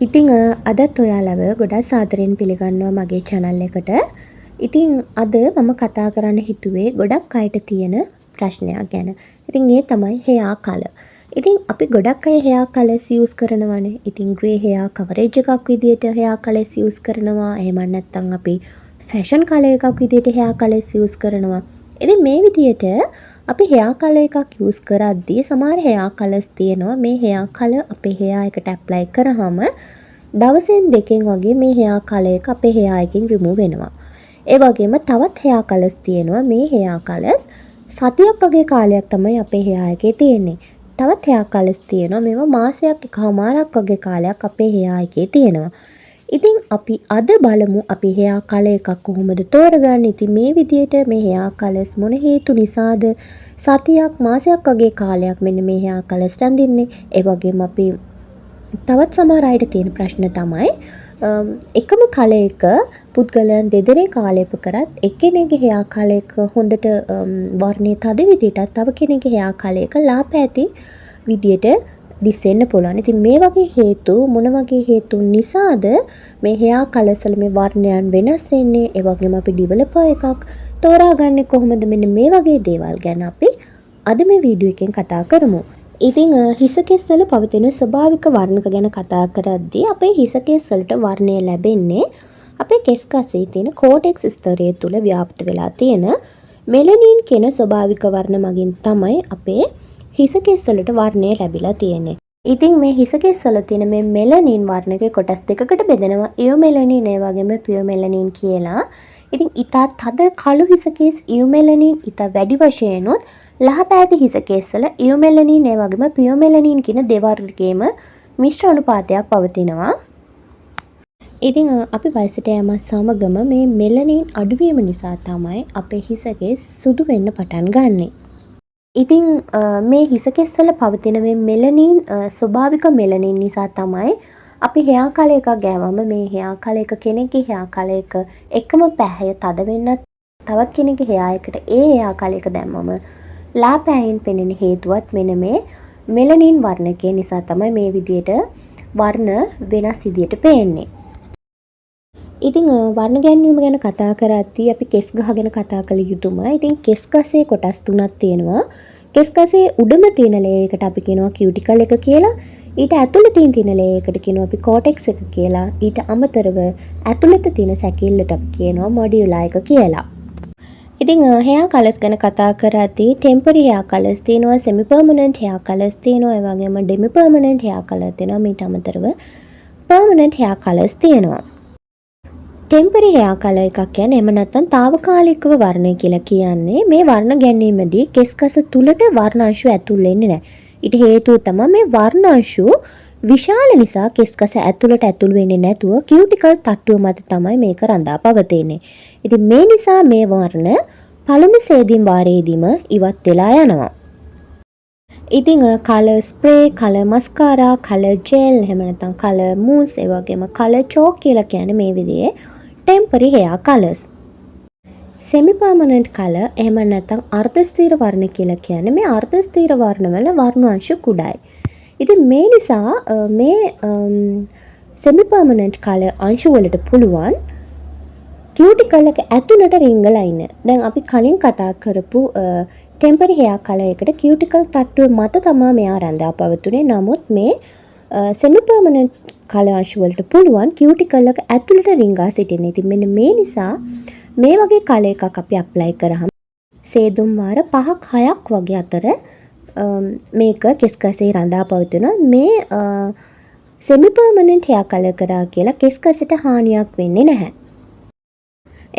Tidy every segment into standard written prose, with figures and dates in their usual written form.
ඉතින් අදත් ඔයාලව ගොඩක් සාදරයෙන් පිළිගන්නවා මගේ චැනල් එකට. ඉතින් අද මම කතා කරන්න හිතුවේ ගොඩක් අයට තියෙන ප්‍රශ්නයක් ගැන. ඉතින් ඒ තමයි හෙයා කලර්. ඉතින් අපි ගොඩක් අය හෙයා කලර්ස් යූස් කරනවනේ. ඉතින් ග්‍රේ හෙයා කවරේජ් එකක් විදියට හෙයා කලර්ස් යූස් කරනවා. එහෙම නැත්නම් අපි ෆැෂන් කලර් එකක් විදියට හෙයා කලර්ස් යූස් කරනවා. ඉතින් මේ විදියට අපි හෙයා කලර් එකක් යූස් කරද්දී සමහර හෙයා කලර්ස් තියෙනවා, මේ හෙයා කලර් අපේ හෙයා එකට ඇප්ලයි කරාම දවසෙන් දෙකෙන් වගේ මේ හෙයා කලර් එක අපේ හෙයා එකෙන් රිමූව් වෙනවා. ඒ වගේම තවත් හෙයා කලර්ස් තියෙනවා, මේ හෙයා කලර්ස් සතියක් වගේ කාලයක් තමයි අපේ හෙයා එකේ තියෙන්නේ. තවත් හෙයා කලර්ස් තියෙනවා, මේවා මාසයක් එකහමාරක් වගේ කාලයක් අපේ හෙයා එකේ තියෙනවා. ඉතින් අපි අද බලමු අපි හෙයා කලර් එකක් කොහොමද තෝරගන්නේ. ඉතින් මේ විදියට මේ හෙයා කලර්ස් මොන හේතු නිසාද සතියක් මාසයක් වගේ කාලයක් මෙන්න මේ හෙයා කලර්ස් රැඳෙන්නේ? ඒ වගේම අපි තවත් සමහර අයට තියෙන ප්‍රශ්න තමයි, එකම කලර් එක පුද්ගලයන් දෙදෙනෙක් ආලේප කරත් එක්කෙනෙක්ගේ හෙයා කලර් එක හොඳට වර්ණය තද විදියටත් තව කෙනෙක්ගේ හෙයා කලර් එක ලා පෑති විදියට දිස්සෙන්න පුළුවන්. ඉතින් මේ වගේ හේතු, මොන වගේ හේතුන් නිසාද මේ හෙයා කලර්ස් වල මේ වර්ණයන් වෙනස් වෙන්නේ? ඒ වගේම අපි ඩිවලොපර් එකක් තෝරාගන්නේ කොහොමද? මෙන්න මේ වගේ දේවල් ගැන අපි අද මේ වීඩියෝ එකෙන් කතා කරමු. ඉතින් හිසකෙස් වල පවතින ස්වභාවික වර්ණක ගැන කතා කරද්දී, අපේ හිසකෙස් වලට වර්ණය ලැබෙන්නේ අපේ කෙස් ගසේ තියෙන කෝටෙක්ස් ස්තරය තුල ව්‍යාප්ත වෙලා තියෙන මෙලනින් කියන ස්වභාවික වර්ණ මගින් තමයි අපේ හිසකෙස් වලට වර්ණය ලැබිලා තියෙන්නේ. ඉතින් මේ හිසකෙස් වල තියෙන මේ මෙලනින් වර්ණක කොටස් දෙකකට බෙදෙනවා, ඉයුමෙලනින් ඒ වගේම ෆියෝමෙලනින් කියලා. ඉතින් ඉතා තද කළු හිසකෙස් ඉයුමෙලනින්, ඉතා වැඩි වශයෙනුත් ලහ පෑති හිසකෙස් වල ඉයුමෙලනින් ඒ වගේම ෆියෝමෙලනින් කියන දෙවර්ගයේම මිශ්‍ර අනුපාතයක් පවතිනවා. ඉතින් අපි වයසට යෑමත් සමගම මේ මෙලනින් අඩුවීම නිසා තමයි අපේ හිසකෙස් සුදු වෙන්න පටන් ගන්නෙ. ඉතින් මේ හිසකෙස් වල පවතින මේ මෙලනින්, ස්වභාවික මෙලනින් නිසා තමයි අපි හෙයා කලර් එකක් ගෑවම මේ හෙයා කලර් එක, කෙනෙක්ගේ හෙයා කලර් එක එකම පැහැය තද වෙන්නත්, තවත් කෙනෙක්ගේ හෙයා එකට ඒ හෙයා කලර් එක දැම්මම ලා පෑයෙන් පෙනෙන හේතුවත් මෙන්න මේ මෙලනින් වර්ණකය නිසා තමයි මේ විදියට වර්ණ වෙනස් විදියට පේන්නේ. ඉතින් වර්ණ ගැන්වීම ගැන කතා කරද්දී අපි කෙස් ගහ ගැන කතා කළ යුතුමයි. ඉතින් කෙස් ගසේ කොටස් තුනක් තියෙනවා. කෙස් ගසේ උඩම තියෙන ලේයර් එකට අපි කියනවා කියුටිකල් එක කියලා. ඊට ඇතුළතින් තියෙන ලේයර් එකට කියනවා අපි කෝටෙක්ස් එක කියලා. ඊට අමතරව ඇතුළත තියෙන සැකිල්ලට අපි කියනවා මොඩියුලා එක කියලා. ඉතින් හෙයා කලර්ස් ගැන කතා කරද්දී ටෙම්පරරි හෙයා කලර්ස් තියෙනවා, සෙමි පර්මනන්ට් හෙයා කලර්ස් තියෙනවා, ඒ වගේම ඩෙමි පර්මනන්ට් හෙයා කලර් තියෙනවා. මීට අමතරව පර්මනන්ට් හෙයා කලර්ස් තියෙනවා. ටෙම්පරරි හෙයා කලර් එකක් කියන්නේ, එහෙම නැත්නම් තාවකාලිකව වර්ණය කියලා කියන්නේ, මේ වර්ණ ගැන්වීමේදී කෙස් ගස තුලට වර්ණ අංශු ඇතුල් වෙන්නේ නැහැ. ඊට හේතුව තමයි මේ වර්ණ අංශු විශාල නිසා කෙස් ගස ඇතුළට ඇතුල් වෙන්නේ නැතුව කියුටිකල් තට්ටුව මත තමයි මේක රඳා පවතින්නේ. ඉතින් මේ නිසා මේ වර්ණ පළමු සේදීම් වාරයේදීම ඉවත් වෙලා යනවා. ඉතින් colour spray, colour mascara, colour gel, එහෙම නැත්නම් කලර් මූස්, ඒ වගේම කලර් චෝක් කියලා කියන්නේ මේ විදිහේ temporary hair colours. Semi permanent colour එහෙම නැත්නම් අර්ධ ස්ථිර වර්ණ කියලා කියන්නේ, මේ අර්ධ ස්ථිර වර්ණවල වර්ණ අංශ කුඩායි. ඉතින් මේ නිසා මේ සෙමි පර්මනන්ට් කලර් අංශු වලට පුළුවන් කියුටිකල් එක ඇතුළට රිංගලා ඉන්න. දැන් අපි කලින් කතා කරපු ටෙම්පරරි හෙයා කලර් එකට කියුටිකල් තට්ටුව මත තමා මෙයා රඳා පවතුනේ. නමුත් මේ සෙමි පර්මනන්ට් කලර් අංශු වලට පුළුවන් කියුටිකල් එක ඇතුළට රිංගා සිටින්න. ඉතින් මෙන්න මේ නිසා මේ වගේ කලර් එකක් අපි ඇප්ලයි කරාම සේදුම් වාර පහක් හයක් වගේ අතර මේක කෙස් ගසේ රඳා පවතිනවා. මේ සෙමි පර්මනන්ට් හෙයා කලර් කරා කියලා කෙස් ගසට හානියක් වෙන්නේ නැහැ.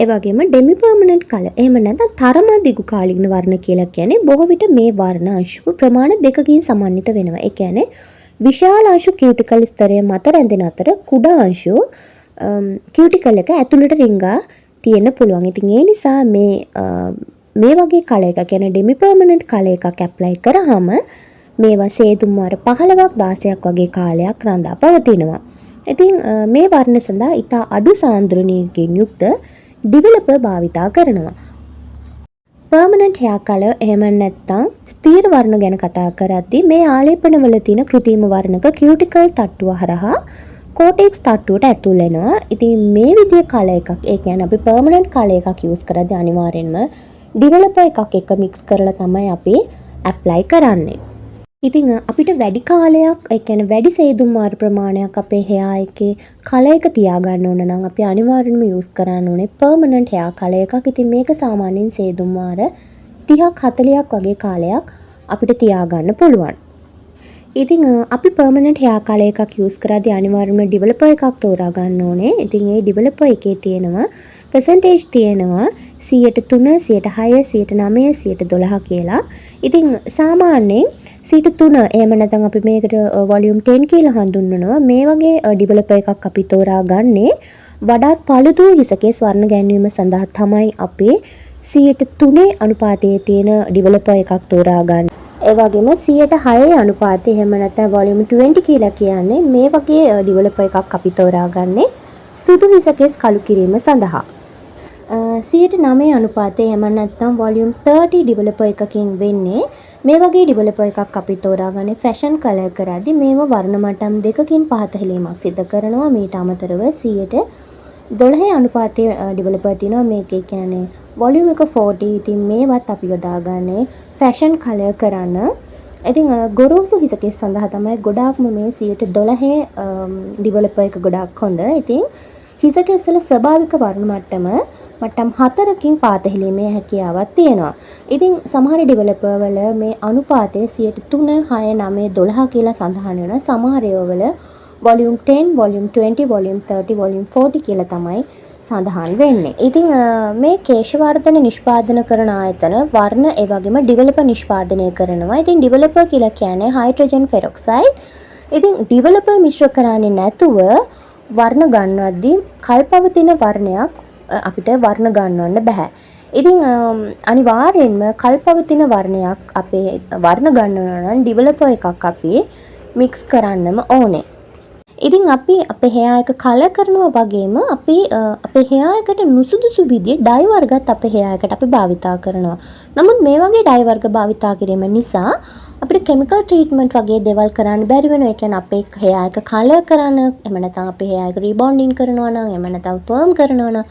ඒ වගේම ඩෙමි පර්මනන්ට් කලර්, එහෙම නැත්නම් තරමක් දිගු කාලීන වර්ණ කියලා කියන්නේ, බොහෝ විට මේ වර්ණ අංශු ප්‍රමාණ දෙකකින් සමන්විත වෙනවා. ඒ කියන්නේ විශාල අංශු කියුටිකල් ස්තරය මත රැඳෙන අතර කුඩා අංශු කියුටිකල් එක ඇතුළට රිංගා තියෙන්න පුළුවන්. ඉතින් ඒ නිසා මේ මේ වගේ කලර් එකක් කියන්නේ ඩෙමි පර්මනන්ට් කලර් එකක් ඇප්ලයි කරාම මේවා සේදුම් වාර 15ක් 16ක් වගේ කාලයක් රඳා පවතිනවා. ඉතින් මේ වර්ණ සඳහා ඉතා අඩු සාන්ද්‍රණයකින් යුක්ත ඩිවලොපර් භාවිතා කරනවා. පර්මනන්ට් හෙයා කලර් එහෙම නැත්නම් ස්ථිර වර්ණ ගැන කතා කරද්දී, මේ ආලේපනවල තියෙන කෘතිම වර්ණක කියුටිකල් තට්ටුව හරහා කෝටෙක්ස් තට්ටුවට ඇතුල් වෙනවා. ඉතින් මේ විදිය කලර් එකක්, ඒ කියන්නේ අපි පර්මනන්ට් කලර් එකක් යූස් කරද්දී අනිවාර්යෙන්ම ඩිවෙලොපර් එකක් එක්ක මික්ස් කරලා තමයි අපි ඇප්ලයි කරන්නේ. ඉතින් අපිට වැඩි කාලයක්, ඒ කියන්නේ වැඩි සේදුම් වාර ප්‍රමාණයක් අපේ හෙයා එකේ කලර් එක තියාගන්න ඕන නම් අපි අනිවාර්යෙන්ම යූස් කරන්න ඕනේ පර්මනන්ට් හෙයා කලර් එකක්. ඉතින් මේක සාමාන්‍යයෙන් සේදුම් වාර 30ක් 40ක් වගේ කාලයක් අපිට තියාගන්න පුළුවන්. ඉතින් අපි පර්මනන්ට් හෙයා කලර් එකක් යූස් කරද්දී අනිවාර්යෙන්ම ඩිවෙලොපර් එකක් තෝරා ගන්න ඕනේ. ඉතින් ඒ ඩිවෙලොපර් එකේ තියෙනවා පර්සන්ටේජ් තියෙනවා 3%, 6%, 9%, 12% කියලා. ඉතින් සාමාන්‍යයෙන් 3% එහෙම නැත්නම් අපි මේකට වොලියුම් 10 කියලා හඳුන්වනවා. මේ වගේ ඩිවෙලොපර් එකක් අපි තෝරා ගන්නේ වඩාත් පළුදු හිසකෙස් වර්ණ ගැන්වීම සඳහා තමයි අපි 3% අනුපාතයේ තියෙන ඩිවෙලොපර් එකක් තෝරා ගන්නේ. ඒ වගේම 6% අනුපාතය එහෙම නැත්නම් වොලියුම් 20 කියලා කියන්නේ මේ වගේ ඩිවෙලොපර් එකක් අපි තෝරාගන්නේ සුදු හිසකෙස් කළු කිරීම සඳහා. 9% අනුපාතය එහෙම නැත්නම් වොලියුම් 30 ඩිවෙලොපර් එකකින් වෙන්නේ මේ වගේ ඩිවෙලොපර් එකක් අපි තෝරාගන්නේ ෆැෂන් කලර් කරද්දි මේව වර්ණ මට්ටම් දෙකකින් පහත හෙලීමක් සිදු කරනවා. මීට අමතරව 12% අනුපාතයේ ඩිවෙලොපර් තියෙනවා. මේකේ කියන්නේ වොලියුම් එක 40. ඉතින් මේවත් අපි යොදාගන්නේ ෆැෂන් කලර් කරන්න. ඉතින් ගොරෝසු හිසකෙස් සඳහා තමයි ගොඩාක්ම මේ 12% ඩිවෙලොපර් එක ගොඩාක් හොඳ. ඉතින් හිසකෙස් වල ස්වභාවික වර්ණ මට්ටම මට්ටම් හතරකින් පාත හෙලීමේ හැකියාවක් තියෙනවා. ඉතින් සමහර ඩිවෙලොපර් වල මේ අනුපාතය 3%, 6, 9, 12 කියලා සඳහන් වෙනවා. සමහර ඒවා වල වොලියුම් 10, වොලියුම් 20, වොලියුම් 30, වොලියුම් 40 කියලා තමයි සඳහන් වෙන්නේ. ඉතින් මේ කේශවර්ධන නිෂ්පාදන කරන ආයතන වර්ණ ඒ වගේම ඩිවෙලොපර් නිෂ්පාදනය කරනවා. ඉතින් ඩිවෙලොපර් කියලා කියන්නේ හයිඩ්‍රජන් පෙරොක්සයිඩ්. ඉතින් ඩිවෙලොපර් මිශ්‍ර කරන්නේ නැතුව වර්ණ ගන්වද්දී කල්පවතින වර්ණයක් අපිට වර්ණ ගන්වන්න බැහැ. ඉතින් අනිවාර්යෙන්ම කල්පවතින වර්ණයක් අපේ වර්ණ ගන්වනවා නම් ඩිවෙලොපර් එකක් අපි මික්ස් කරන්නම ඕනේ. ඉතින් අපි අපේ හෙයා එක කලර් කරනවා වගේම අපි අපේ හෙයා එකට නුසුදුසු විදිහේ ඩයි වර්ගත් අපේ හෙයා එකට අපි භාවිතා කරනවා. නමුත් මේ වගේ ඩයි වර්ග භාවිතා කිරීම නිසා අපිට කෙමිකල් ට්‍රීට්මන්ට් වගේ දේවල් කරන්න බැරි වෙනවා. ඒ කියන්නේ අපේ හෙයා එක කලර් කරන්න, එහෙම නැත්නම් අපේ හෙයා එක රීබොන්ඩින් කරනවා නම්, එහෙම නැත්නම් පර්ම් කරනවා නම්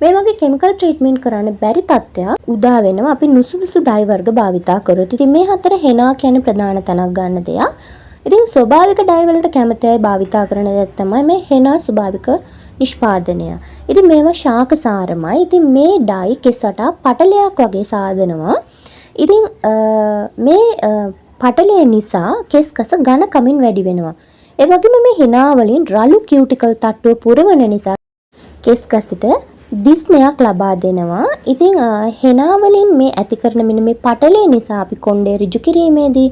මේ වගේ කෙමිකල් ට්‍රීට්මන්ට් කරන්න බැරි තත්ත්වයක් උදා වෙනවා අපි නුසුදුසු ඩයි වර්ග භාවිතා කරොත්. ඉතින් මේ අතර හෙනා කියන්නේ ප්‍රධාන තැනක් ගන්න දෙයක්. ඉතින් ස්වභාවික ඩයි වලට කැමති අය භාවිතා කරන දෙයක් තමයි මේ හෙනා ස්වභාවික නිෂ්පාදනය. ඉතින් මේවා ශාක සාරමයි. ඉතින් මේ ඩයි කෙස් වටා පටලයක් වගේ සාදනවා. ඉතින් මේ පටලය නිසා කෙස් කස ඝනකමින් වැඩි වෙනවා. ඒ වගේම මේ හෙනා වලින් රළු කියුටිකල් තට්ටුව පුරවන නිසා කෙස් ගසට දිස්නයක් ලබා දෙනවා. ඉතින් හෙනා වලින් මේ ඇති කරන මෙන්න මේ පටලය නිසා අපි කොණ්ඩේ ඍජු කිරීමේදී,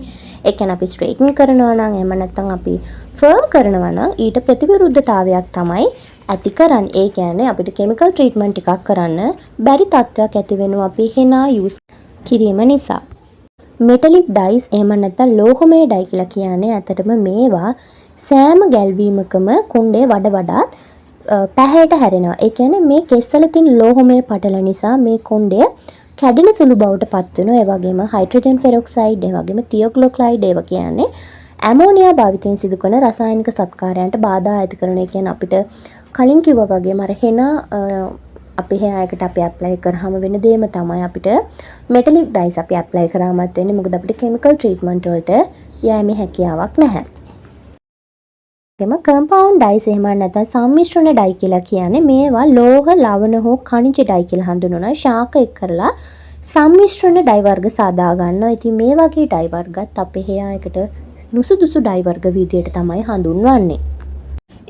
ඒ කියන්නේ අපි ස්ට්‍රේටන් කරනවා නම්, එහෙම නැත්නම් අපි ෆර්ම් කරනවා නම් ඊට ප්‍රතිවිරුද්ධතාවයක් තමයි ඇති කරන්නේ. ඒ කියන්නේ අපිට කෙමිකල් ට්‍රීට්මන්ට් එකක් කරන්න බැරි තත්ත්වයක් ඇති වෙනවා අපි හෙනා යූස් කිරීම නිසා. මෙටලික් ඩයිස් එහෙම නැත්නම් ලෝහමය ඩයි කියලා කියන්නේ ඇත්තටම මේවා සෑම ගැල්වීමකම කොණ්ඩේ වඩ වඩාත් පැහැයට හැරෙනවා. ඒ කියන්නේ මේ කෙස්වල තියෙන ලෝහමය පටල නිසා මේ කොණ්ඩය කැඩෙන සුළු බවට පත් වෙනවා. ඒ වගේම හයිඩ්‍රජන් පෙරොක්සයිඩ්, ඒ වගේම තියෝක්ලෝක්ලයිඩ් ඒවා කියන්නේ ඇමෝනියා භාවිතයෙන් සිදු කරන රසායනික සත්කාරයන්ට බාධා ඇති කරන. ඒ කියන්නේ අපිට කලින් කිව්වා වගේම අර හෙනා අපි හෙයා එකට අපි ඇප්ලයි කරාම වෙන දේම තමයි අපිට මෙටලික් ඩයිස් අපි ඇප්ලයි කරාමත් වෙන්නේ. මොකද අපිට කෙමිකල් ට්‍රීට්මන්ට් වලට යෑමේ හැකියාවක් නැහැ. එම කම්පවුන්ඩ් ඩයිස් එහෙම නැත්නම් සම්මිශ්‍රණ ඩයි කියලා කියන්නේ මේවා ලෝහ, ලවණ හෝ ඛනිජ ඩයි කියලා හඳුන්වනවා. ශාක එක් කරලා සම්මිශ්‍රණ ඩයි වර්ග සාදා ගන්නවා. ඉතින් මේ වගේ ඩයි වර්ගත් අපේ හෙයා එකට නුසුදුසු ඩයි වර්ග විදියට තමයි හඳුන්වන්නේ.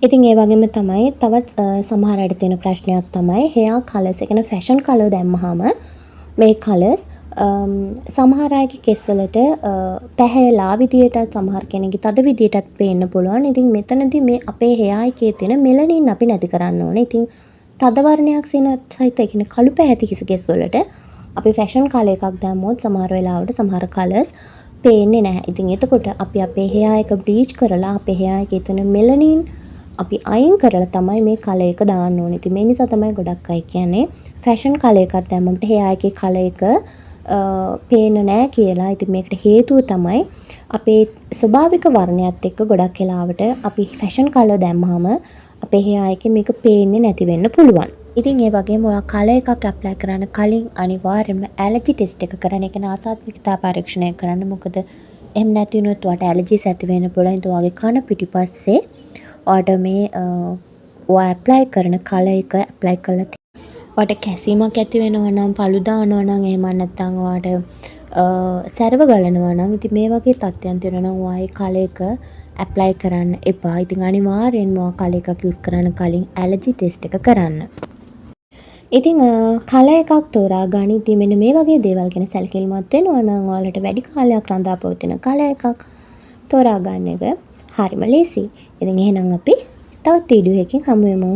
ඉතින් ඒ වගේම තමයි තවත් සමහර අයට තියෙන ප්‍රශ්නයක් තමයි හෙයා කලර්ස්, ඒ කියන්නේ ෆැෂන් කලර් දැම්මහම මේ කලර්ස් සමහර අයගේ කෙස් වලට පැහැ ලා විදියටත් සමහර කෙනෙක්ගේ තද විදියටත් පේන්න පුළුවන්. ඉතින් මෙතනදී මේ අපේ හෙයා එකේ තියෙන මෙලනින් අපි නැති කරන්න ඕනේ. ඉතින් තද වර්ණයක් සහිත, ඒ කියන්නේ කළු පැහැති හිස කෙස් වලට අපි ෆැෂන් කලර් එකක් දැම්මොත් සමහර වෙලාවට සමහර කලර්ස් පේන්නේ නැහැ. ඉතින් එතකොට අපි අපේ හෙයා එක බ්ලීච් කරලා අපේ හෙයා එකේ තියෙන මෙලනින් අපි අයින් කරලා තමයි මේ කලර් එක දාන්න ඕනේ. ඉතින් මේ නිසා තමයි ගොඩක් අය කියන්නේ ෆැෂන් කලර් එකක් දැම්මම හෙයා එකේ කලර් එක පේන්නේ නෑ කියලා. ඉතින් මේකට හේතුව තමයි අපේ ස්වභාවික වර්ණයත් එක්ක ගොඩක් වෙලාවට අපි ෆැෂන් කලර් දැම්මහම අපේ හෙයා එකේ මේක පේන්නේ නැති වෙන්න පුළුවන්. ඉතින් ඒ වගේම ඔයා කලර් එකක් ඇප්ලයි කරන්න කලින් අනිවාර්යෙන්ම ඇලර්ජි ටෙස්ට් එක කරන්න. ඒ කියන්නේ ආසාත්මිකතා පරීක්ෂණය කරන්න. මොකද එහෙම නැති වුණොත් ඔයාට ඇලර්ජිස් ඇති වෙන්න පුළුවන්. ඉතින් ඔයාගේ කන පිටිපස්සේ ඔයාට මේ ඔයා ඇප්ලයි කරන කලර් එක ඇප්ලයි කරලා ඔයාට කැසීමක් ඇති වෙනවා නම්, පළු දානවා නම්, එහෙම නැත්නම් ඔයාට සැරව ගලනවා නම්, ඉතින් මේ වගේ තත්ත්වයන් තියෙනවා නම් ඔයා ඒ කලර් එක ඇප්ලයි කරන්න එපා. ඉතින් අනිවාර්යෙන්ම ඔයා කලර් එකක් යූස් කරන්න කලින් ඇලර්ජි ටෙස්ට් එක කරන්න. ඉතින් කලර් එකක් තෝරා ගනිද්දි මෙන්න මේ වගේ දේවල් ගැන සැලකිලිමත් වෙනවා නම් ඔයාලට වැඩි කාලයක් රඳා පවතින කලර් එකක් තෝරා ගන්න එක හරිම ලේසියි. ඉතින් එහෙනම් අපි තවත් වීඩියෝ එකකින් හමු වෙමු.